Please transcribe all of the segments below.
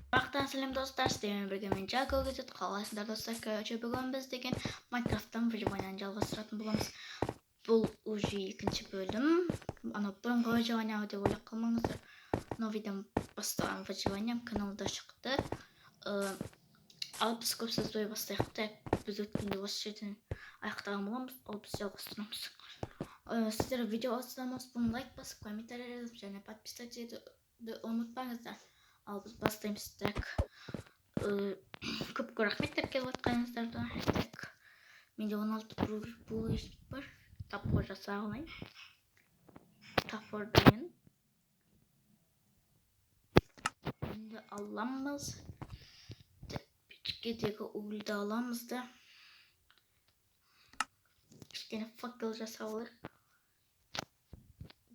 Бақтан сәлем достар, сіздермен бірге мен Жако Кезет. Қалайсыңдар, достар? Короче, бүгін біз деген Майнкрафттан выживанияны жалғастыратын боламыз. Бұл уже екінші бөлім. Анау бұрынғы выживание деп ойлап қалмаңыздар. Новыйдан бастаған выживаниям каналда шықты. Ал біз көп созбай бастайық. Так, біз өткенде осы жерден аяқтаған боламыз, ал біз жалғастырамыз. Сіздер видео ұнаса, бұны лайк басып, комментарий жазып және подписаться етуді ұмытпаңыздар. Ал біз бастаймыз. Так, көп көп рахмет тіркеліп жатқаныңыздарға. Так, менде 16 булыжник бар. Топор жасай алайын. Топор деген енді аламыз. Так, печкедегі угольді аламыз да, кішкене факел жасап алайық.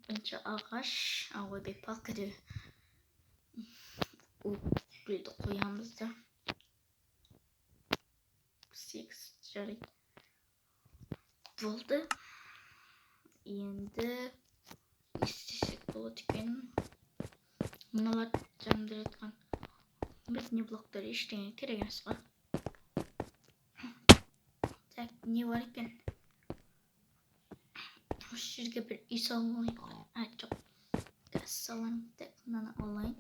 Бірінші ағаш, а, ойбай, палка деп, угольді қоямыз да. 8, жарайды, болды. Енді не істесек болады екен? Мыналар жанымда жатқан бетіне блоктар ештеңе керек емес қой. Так, не бар екен? Осы жерге бір үй салып алайық. А, жоқ, қазір саламын. Так, мынаны алайын.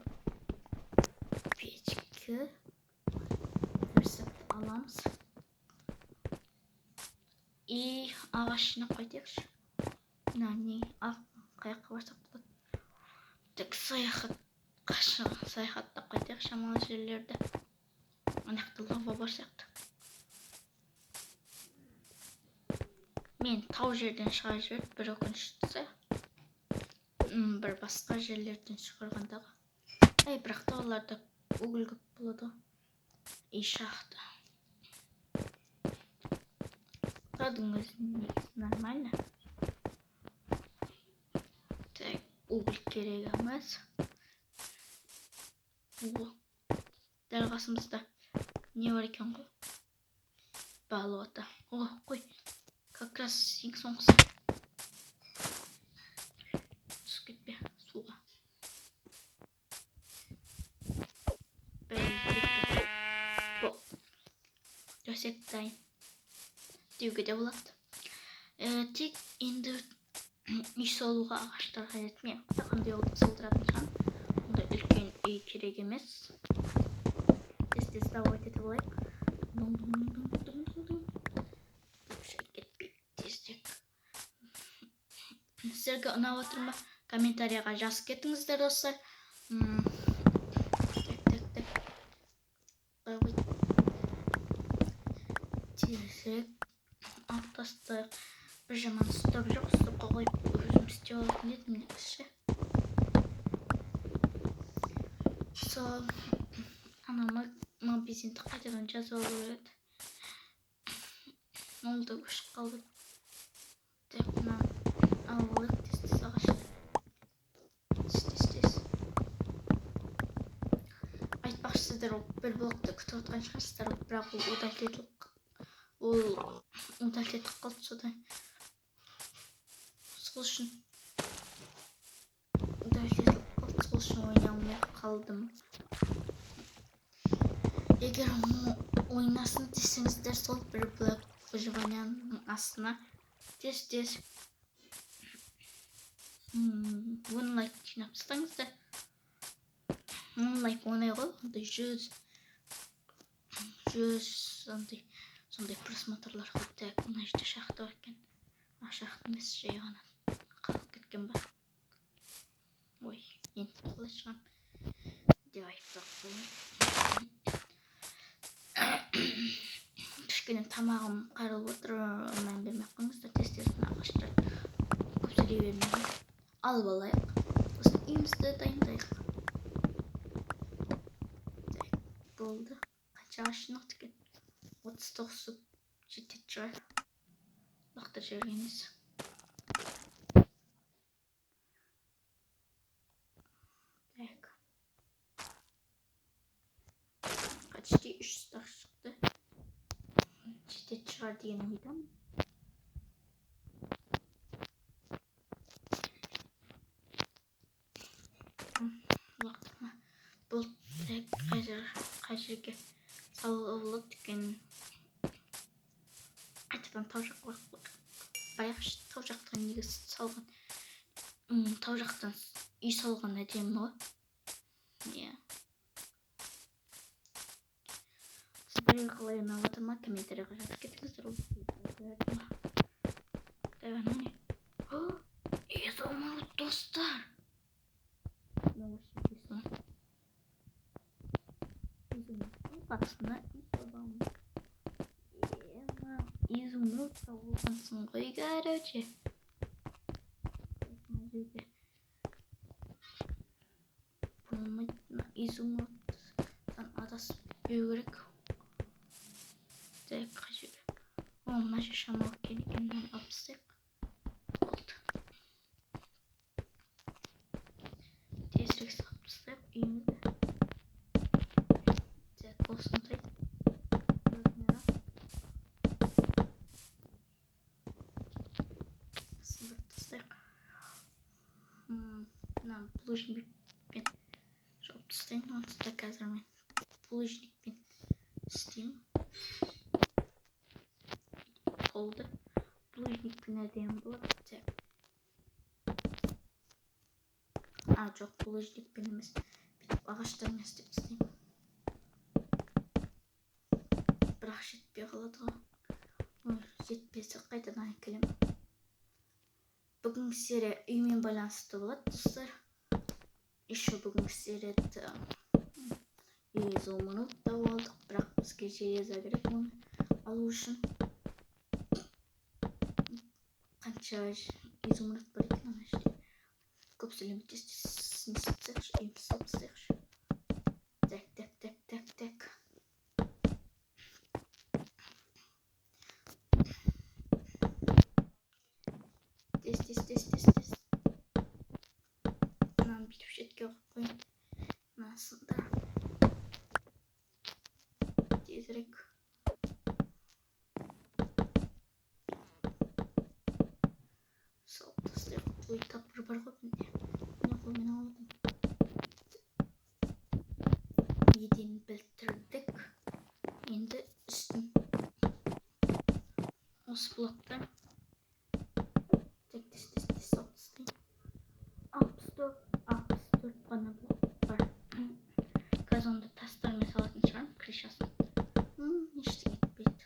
Печка, верстакты аламыз и ағаш жинап қайтайықшы. Мына не, қай жаққа барсақ болады? Так, саяхатқа саяхаттап қайтайық шамалы жерлерді. Ана жақта лава бар сияқты. Мен тау жерден шығарып жіберді, бір өкініштісі, бір басқа жерлерден шығарғандағы. Ей, бірақ та оларда уголь көп болады ғой. И шахта. Таудың өзі негізі нормально. Так, уголь керек емес. О, дәл қасымызда не бар екен ғой? Болото. О, қой, как раз ең соңғысы. Түсіп кетпе суға. Болды, төсек дайын деуге де болады. Тек енді үй салуға ағаштар қажет. Мен қандай салдыратын шығармын, ондай үлкен үй керек емес. Тез тез добывать етіп алайық. Кетпей тезірек. Сіздерге ұнап отыр ма? Комментарийға жазып кетіңіздер, достар. Так, так, так, давай тезірек алып тастайық. Бір жаман стоп жоқ, стопқа қойып өзім істеп алатын едім негізі ше. Сол ана мобизинді қайтадан жазып алу керек еді, ол да өшіп қалды. Так, мынаны алып алайық тез тез ағашты, тез тез тез. Айтпақшы, сіздер ол бір блокты күтіп отырған шығарсыздар, бірақ ол удалить етіліп, ол удалить етіп қалды. Содан сол үшін удалить етіліп қалды, сол үшін ойнай алмай қалдым. Егер ойнасын десеңіздер, сол бір блок выживанияның астына тез тез 10 лайк жинап тастаңыздар. 10 лайк оңай ғой, ондай 100 андай сондай просмотрлар ғой. Так, мына жерде шахта бар екен. А, шахта емес, жай ғана қалып кеткен ба? Ой, енді қалай шығамын деп айтпай ақ қояйын. Кішкене тамағым қайырылып отыр, мән бермей ақ қойыңыздар. Тез тез мына ағаштарды көп сөйлей бермей алып алайық, сосын үйімізді дайындайық. Так, болды. Қанша ағаш жиналды екен? 39 жететін шығар, лақтырып жіберген емес. Так, почти 300 ақ шықты, жететін шығар деген ойдамын. Лақтырма. Болды. Так. Қай жерге салуға болады екен? Қайтадан тау жаққа барайықшы. Тау жақтан негіз салған, тау жақтан үй салған әдемі ғой. Иә. Сіздерге қалай, ұнап жатыр ма? Комментарийға жазып кетіңіздер. Анау не? Изумруд, достар. Изумрудтың қасына үй саламыз. Изумруд тауып ғой, короче. Мына жерде болмайды, мына изумрудтан адасып кетпеу керек. Так, қай жерге? О, мына жер шамалы екен, мынаны алып тастайық. Болды. Тезірек салып тастайық үйімізді. Так, осындай. Сындырып тастайық. Мына булыжникпен жауып тастайын. Онсыз да қазір мен булыжникпен істеймін. Болды. Булыжникпен әдемі болады. Так. А, жоқ, булыжникпен емес. Бүйтіп ағаштармен істеп тастаймын. Бірақ жетпей қалады ғой. Ой, жетпесе қайтадан әкелемін. Бүгінгі серия үймен байланысты болады, достар. Еще бүгінгі серияда изумруд тауып алдық, бірақ бізге железо керек оны алу үшін. Қанша изумруд бар екен ана жерде? Көп сөйлемей, тез тез не істеп тастайықшы, үйімізді салып тастайықшы. Так, так, так, так, так. Тез, тез, тез, тез, тез. Мынаны бүйтіп шетке қойып қояйын. Мынасын да. Тезірек. Салып тастайық. Ой, топыр бар ғой менде. Мына қолмен алып. Еденін бітірдік. Енді үстін осы блоктан тек тез тез тез салып тастайын. 64 ғана блок бар. Қазір онда тастармен салатын шығармын крышасын. Ештеңе етпейді.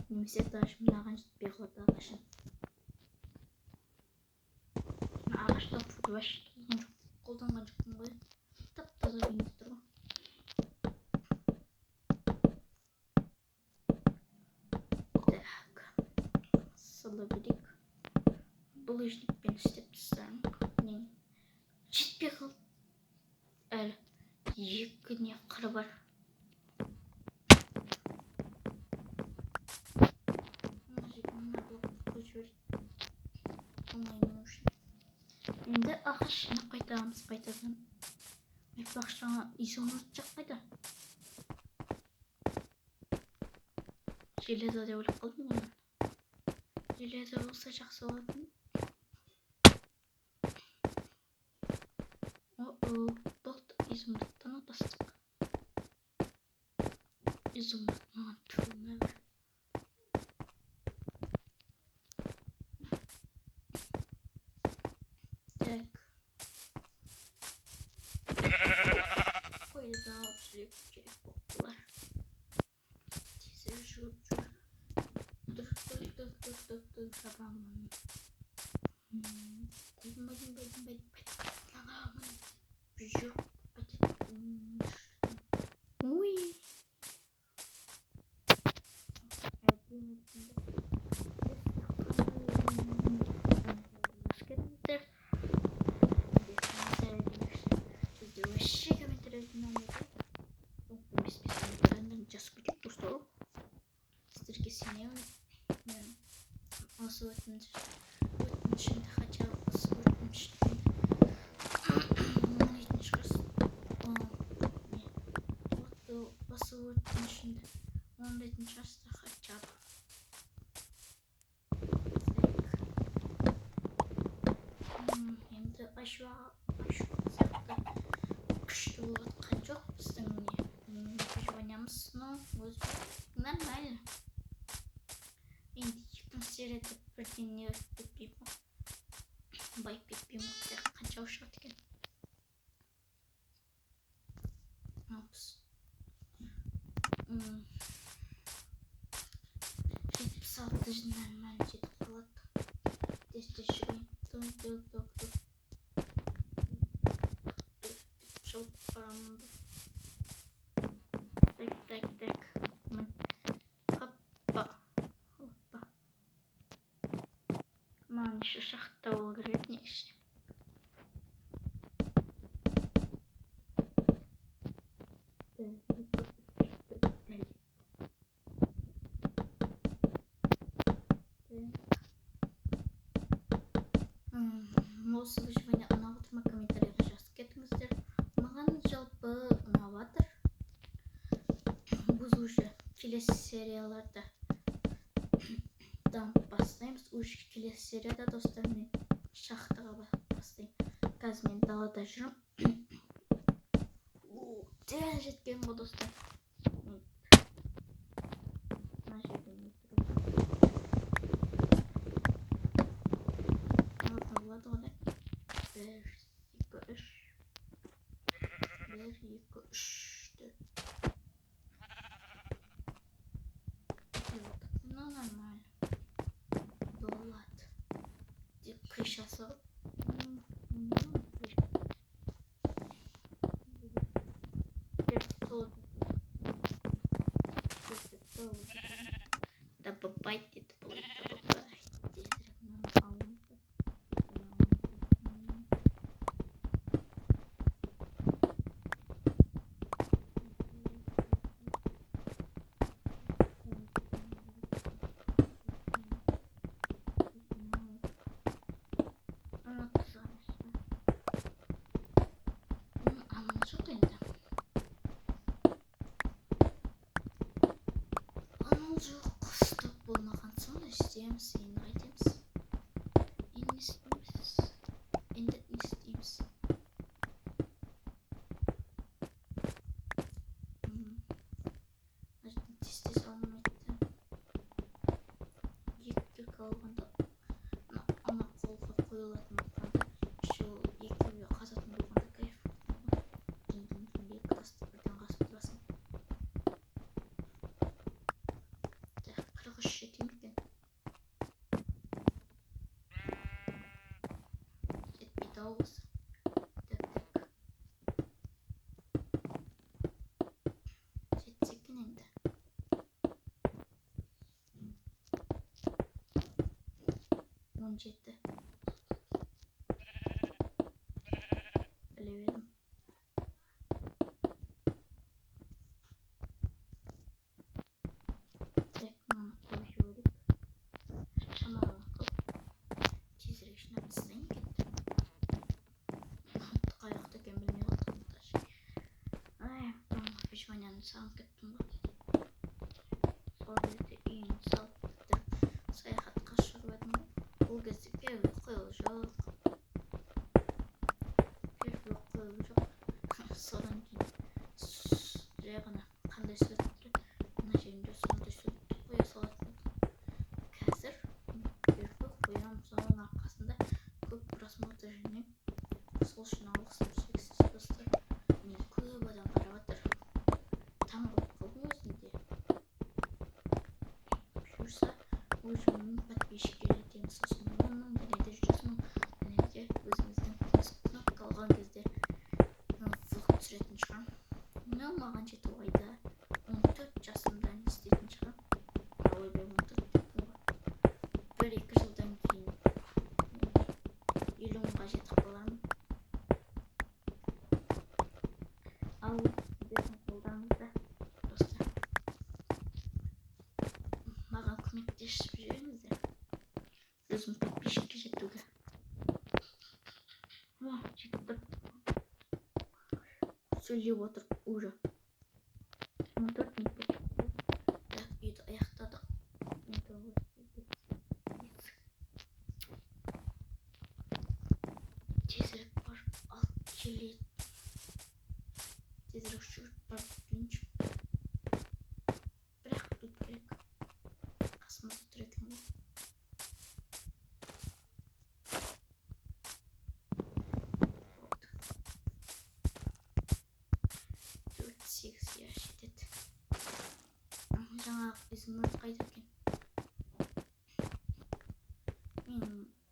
Немесе даже мынаған жетпей қалады ағашым. Мына ағаш топырды вообще қолданған жоқпын ғой. Тап-таза күйінде тұр ғой. Так, сала берейік. Булыжникпен істеп тастаймын. Не, жетпей қалды. Әлі екі не қыры бар. Мына жерге мына блокты қойып жіберейік. Оңай міну үшін. Енді ағаш жинап қайтамыз қайтадан. Айтпақшы, жаңа изумруд жақ қайда? Железо деп ойлап қалдым ғой. Железо болса жақсы болатын. О-о, болды, изумрудтан адастық. Изумруд маған түбіме бір. Так. Қойды да алып жүрейік, керек болып қалар. Тезірек жүгіріп жүр. Тұр, тұр, тұр, тұр, тұр, тұр, табамын. Байдым, байдым, байдым, байдым, байдым. Жүр. Ой. Әдемі. Бізде вообще комментарий ұнамайды. Бес бес комментарийден жазып кетейік, достар. Сіздерге сенемін. Мен осы өтінішімді, хотя бы осы өтінішті орындайтын шығарсыз. Не, осы өтінішімді орындайтын шығарсыздар хотя бы. Так. Енді ашуа сияқты күшті болып жатқан. өзі нормально. Енді екінші серияда бірден не кетпеймін ғой, байып кетпеймін ғой. Қанша шығады екен? 60. 76 нормально жетіп қалады. Тез тез жүгірейін. Тук тук тук тук. Шауып барамын. Так так так. Хоппа. Хоппа. Маған еще шахта болу керек негізі. Осы выживание ұнап отыр ма, комментарийға жазып кетіңіздер. Маған жалпы ұнап жатыр. Біз уже келесі серияларда дамып бастаймыз. Уже келесі серияда, достар, мен шахтаға бастаймын. Қазір мен далада жүрмін. Дәл жеткен ғой, достар. Мына жерден болады ғой да. 1, 2, 3. 1, 2, 3, 4. Ну, нормально. Болады. Тек крышасы. Добывайте, добывайте. Жоқ енді. Амал жоқ, стоп болмаған соң істейміз, енді қайтеміз. Енді не істейміз? Енді не істейміз? Тез-тез алмайды. Екі кирка алғанда, ана қолға қойылатын болғанда, еще екеуі қазатын болғанда кайф. Екі тасты бірден қасып тұрасың. Так, 43 жете ме екен? Жетпейді ау осы. Так, так. Жетсе екен енді. 17. Біліп едім. Так, мынаны қойып жіберейік. Шамалы қылып тезірек жинап тастайын кетті. Қай жақта екенін білмей қалдым даже. Ай, бұрынғы выживанияны сағынып кеттім ғой. Сол кезде үйін салып бітіріп саяхатқа шығып едім ғой. Ол кезде первый қойыл жоқ. Первый қойыл жоқ. Содан кейін жай ғана қандай сурет тұрады, мына жерінде сондай суретті қоя салатын едім. Қазір первый қоямын, соның арқасында көп просмотр жинаймын. Сол үшін алғысым шексіз, достар. Мені көп адам қарап жатыр. Таң қалып қалдым өзімде. Бұйырса, уже 1000 подписчикке жетеміз, сосын 10 000, және де 100 000, және де өзіміздің кнопка алған кезде влог түсіретін шығармын. Но маған жету айда 14 жасымда не істейтін шығармын. Ойбай, 14 деппін ғой. 1-2 жылдан кейін 50 мыңға жетіп қалармын. Ал сіздердің қолдарыңызда, достар. Маған көмектесіп жіберіңіздер. 100 000 подписчикке жетуге. О, жеттім. Сөйлеп отырып уже. 14 минут болды. Так, үйді аяқтадық. Тезірек барып алып келейін. Тезірек жүгіріп барып келейінші. Жаңағы изумруд қайда екен? Мен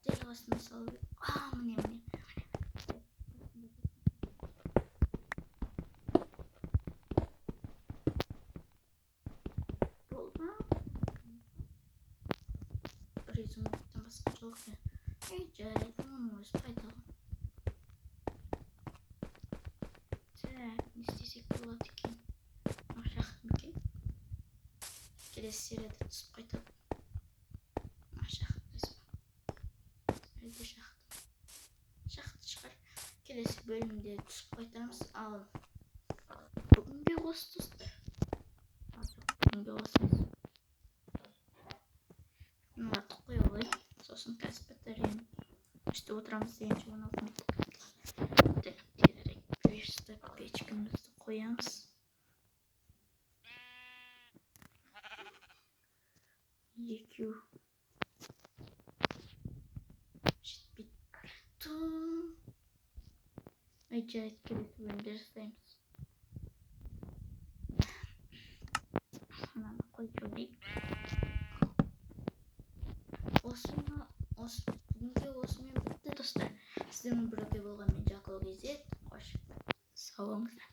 дәл қасына салып. А, міне, міне. Болды ма? Бір изумрудтан басқа жоқ екен. Ей, жарайды, оның өзі пайдалы. Так, не істесек болады екен? Мынау шахта ма екен? Келесі серияда түсіп қайтады. Мына шахта емес па? Әлде шахта? Шахта шығар. Келесі бөлімде түсіп қайтамыз. Ал бүгінге осы, достар. Ал, жоқ, бүгінге осы емес. Мыналарды қоя алайын. Сосын қазір бітіремін. Өстіп отырамыз дегенше 16 минут. Так, тезірек верстак печкамызды қоямыз. Екеу жетпейді. Тум. Ай, жарайды, келесі бөлімде жасаймыз. Мынаны қойып жіберейік. Осыны, осы бүгінге осымен бітті, достар. Сіздермен бірге болған мен, Жако KZ. Қош, сау болыңыздар.